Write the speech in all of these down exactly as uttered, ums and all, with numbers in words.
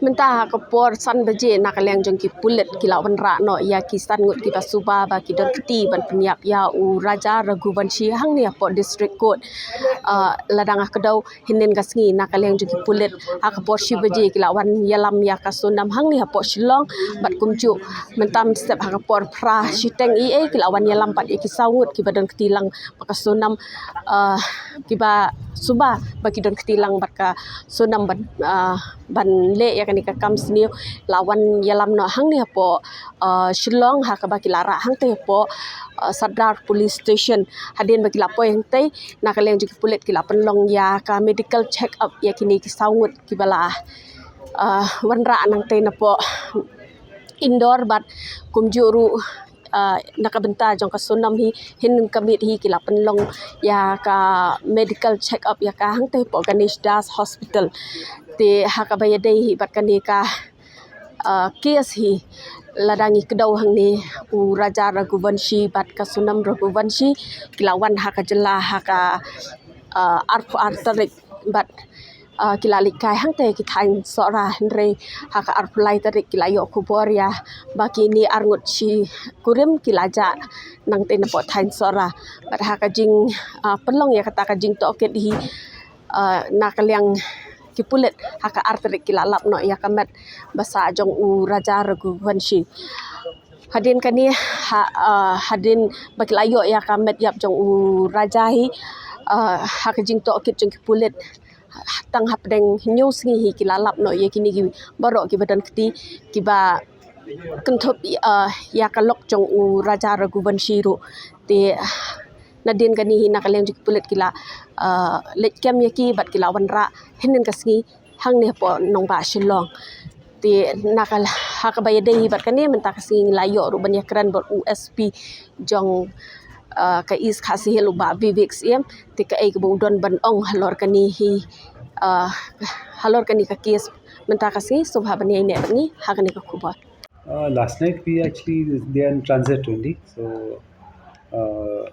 Mynta ha ka por san baje na ka liang jong ki pulit ki la wanrah noh ïa ki san ngut kiba suba ba ki don kti ban pynïap ïa u Raja Raghuvanshi hangne hapoh District Court, ah, lada nga kdew hynnin ka sngi na ka liang jong ki pulit ha ka por shi baje ki la wan ïalam ïa ka Sonam hangne hapoh Shillong. Bad kumjuh mynta mynstep ha ka por phra shiteng ei ei ki la wan ïalam pat ïa ki saw ngut kiba don kti lang bad ka Sonam, ah, kiba suba ba ki don kti lang bad ka Sonam ban, ah, ban leh ïa kane ka kam sniew. La wan ïalam noh hangne hapoh, ah, Shillong ha kaba ki la rah hangtei hapoh, ah, Sadar Police Station. Hadien ba ki la poi hangtei na ka liang jong ki pulit ki la pynlong ïa ka medical check up ïa kine ki saw ngut kiba la, ah, wanrah nangtei napoh Indore bad kumjuh ruh, ah, na ka bynta jong ka Sonam hi hynnin ka miet hi ki la pynlong ïa ka medical check up ïa ka hangtei hapoh Ganesh Das Hospital. Te ha kaba ïadei hi bad kane ka, ah, case hi lada ngi kdew hangne u Raja Raghuvanshi bad ka Sonam Raghuvanshi ki la wan ha ka jylla ha ka, ah, arphew ar tarik bad, ah, ki la leit kai hangtei ki thaiñ Sohra hynrei ha ka arphew lai tarik ki la ïoh khubor ïa ba kine ar ngut shi kurim ki la jah nangtei napoh thaiñ Sohra. Bad ha ka jing, ah, pynlong ïa kata ka jingtohkit hi, ah, na ka liang ki pulit ha ka ar tarik ki la lap noh ïa ka met ba sah jong u Raja Raghuvanshi. Hadien kane ha, ah, hadien ba ki la ïoh ïa ka met ïap jong u Raja hi, ah, ha ka jingtohkit jong ki pulit tang hapdeng hynñiew sngi hi ki la lap noh ïa kine ki baroh kiba don kti kiba kynthup, ah, ïa ka lok jong u Raja Raghuvanshi ruh. Te nadien kane hi na ka liang jong ki pulit ki la, ah, leit kem ïa ki bad ki la wanrah hynnin ka sngi hangne hapoh nongbah Shillong. Te na ka, ha kaba ïadei hi bad kane mynta ka sngi ngi la ïoh ruh ban ïakren bad u S P jong, ah, ka East Khasi Hills u Bah Vivek Syiem. Te kaei kaba u don ban ong halor kane hi, ah, halor kane ka case mynta ka sngi, sngewbha ban ïaineh bad ngi ha kane ka khubor. Uh, last night we actually, they are in transit only. So uh,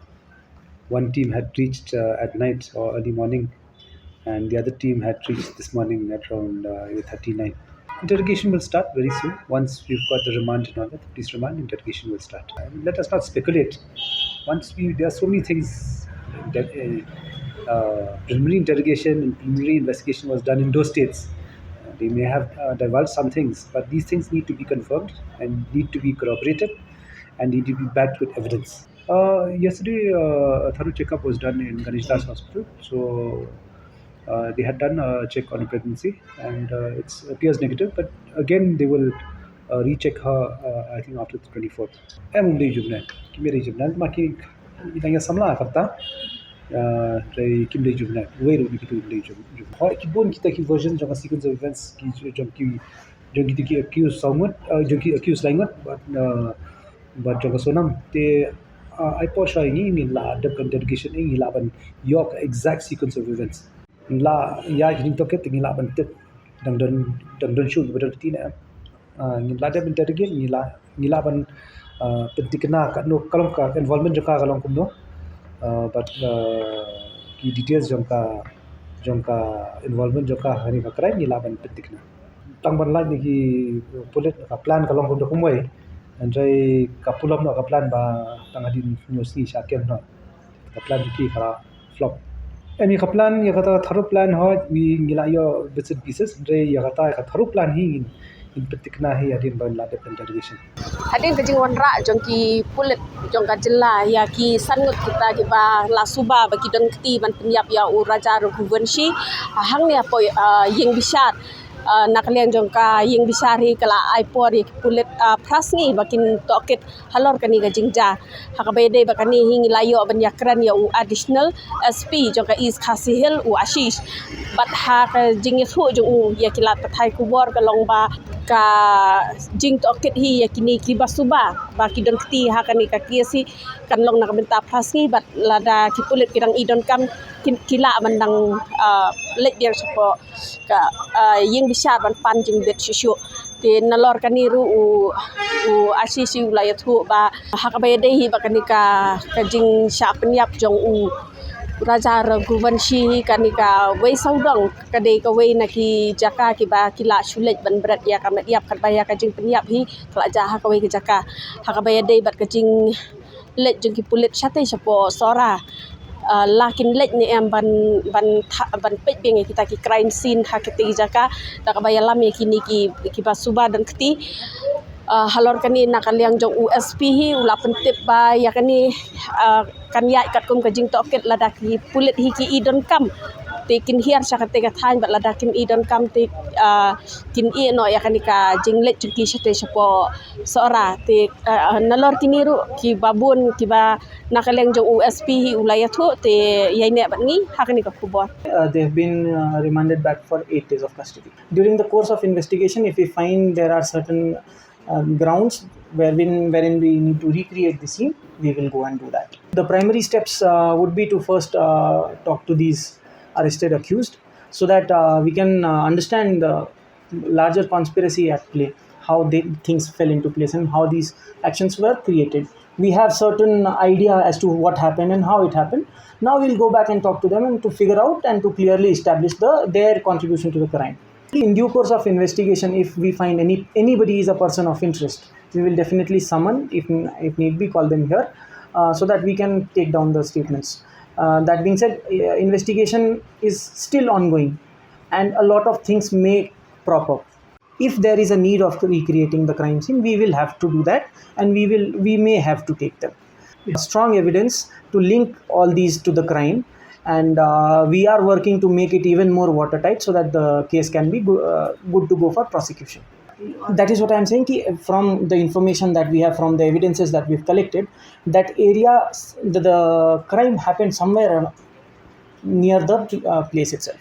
one team had reached uh, at night or early morning, and the other team had reached this morning at around uh, eight thirty-nine. Interrogation will start very soon. Once we've got the remand and all that, the police remand, interrogation will start. I mean, let us not speculate. Once we, there are so many things that uh, uh, preliminary interrogation and preliminary investigation was done in those states. Uh, they may have uh, divulged some things, but these things need to be confirmed and need to be corroborated and need to be backed with evidence. Uh, yesterday, uh, a thorough checkup was done in Ganesh Das Hospital. So uh, they had done a check on a pregnancy, and uh, it appears negative. But again, they will uh, recheck her, uh, I think, after the twenty-fourth. Em um dei jubna, kim dei jubna, ma ki, ki tanya samla karta. Uh, dei kim dei jubna, wei ruh ki tu dei jub. Hoi ki bun kita ki version jong ka sequence of events ki jong ki jong ki ki accused saw ngut, uh, jong ki accused lai ngut, but uh, but jong ka Sonam te, uh, ai por shwa ngi, ngi la dep interrogation, ngi la ban ïoh exact sequence of events. Ngi la ïa ki jingtohkit ngi la ban tip dang don, dang don shuh ba don ti ne. Uh, ngi la dep interrogate, ngi la, ngi la ban uh, pyntikna ka no ka long ka involvement jong ka ka long kumno. Uh, but uh, ki details jong ka, jong ka involvement jong ka ha kane ka crime ngi la ban pyntikna. Tang ban lait na ki pulit ka plan ka long kumno kumwei. Hynrei ka pulom na ka plan ba tang hadien hynñiew sngi sha kem na ka plan jong ki ka la flop. Em ïa ka plan, ïa kata ka thorough plan hoi, wi ngi la ïoh bits and pieces, hynrei ïa kata ka thorough plan hi ngin, ngin pyntikna hi hadien ba la dep interrogation. Hadien ka jingwanrah jong ki pulit jong ka jylla ïa ki san ngut kita kiba la suba ba ki don kti ban pynïap ïa u Raja Raghuvanshi, ah, hangne hapoh, ah, ïing bishar, ah, na ka liang jong ka ïing bishar hi ka la ai por ïa ki pulit, ah, phra sngi ba kin tohkit halor kane ka jingjia. Ha kaba ïadei bad kane hi ngi la ïoh ban ïakren ïa u Additional S P jong ka East Khasi Hills u Ashish. Bad ha ka jingïathuh jong u ïa ki lad pathai khubor ka long ba ka jingtohkit hi ïa kine kiba suba ba ki don kti ha kane ka case hi kan long na ka bynta phra sngi bad lada ki pulit ki dang i donkam ki, ki lah ban dang, ah, leit biang shapoh ka, ah, ïing bishar ban pan jingbit shuh shuh. Te nalor kane ruh u, u Ashish u la ïathuh ba ha kaba ïadei hi bad kane ka, ka jingshah pynïap jong u Raja Raghuvanshi hi kane kawei sawdong ka dei kawei na ki jaka kiba ki la shu leit ban bret ïa ka met ïap katba ïa ka jingpynïap hi ka la jia ha kawei ka jaka. Ha kaba ïadei bad ka jingleit jong ki pulit shatei shapoh Sohra. Ah, la kin leit ne em ban ban tha, ban peit biang ïa kita ki crime scene ha kita ki jaka da kaba ïalam ïa kine ki kiba suba don kti. Ah, halor kane na ka liang jong u S P hi u la pyntip ba ïa kane, ah, kan ïaid katkum ka jingtohkit lada ki pulit hi ki i donkam te kin hiar sha kata ka thaiñ bad lada kim i donkam te, ah, kin ïeh noh ïa kane ka jingleit jong ki shatei shapoh Sohra te, ah, nalor kine ruh kiba bun kiba na ka liang jong u S P hi u la ïathuh te ïaineh bad ngi ha kane ka khubor. Uh, they have been uh, remanded back for eight days of custody. During the course of investigation, if we find there are certain uh, grounds wherein, wherein we need to recreate the scene, we will go and do that. The primary steps uh, would be to first uh, talk to these arrested accused so that uh, we can uh, understand the larger conspiracy at play, how the things fell into place and how these actions were created. We have certain idea as to what happened and how it happened. Now we'll go back and talk to them and to figure out and to clearly establish the their contribution to the crime. In due course of investigation, if we find any anybody is a person of interest, we will definitely summon, if if need be, call them here, uh, so that we can take down the statements. Uh, that being said, uh, investigation is still ongoing, and a lot of things may crop up. If there is a need of recreating the crime scene, we will have to do that, and we will we may have to take them. Strong evidence to link all these to the crime, and uh, we are working to make it even more watertight so that the case can be go, uh, good to go for prosecution. That is what I am saying. Ki from the information that we have, from the evidences that we've collected, that area, the, the crime happened somewhere near the uh, place itself.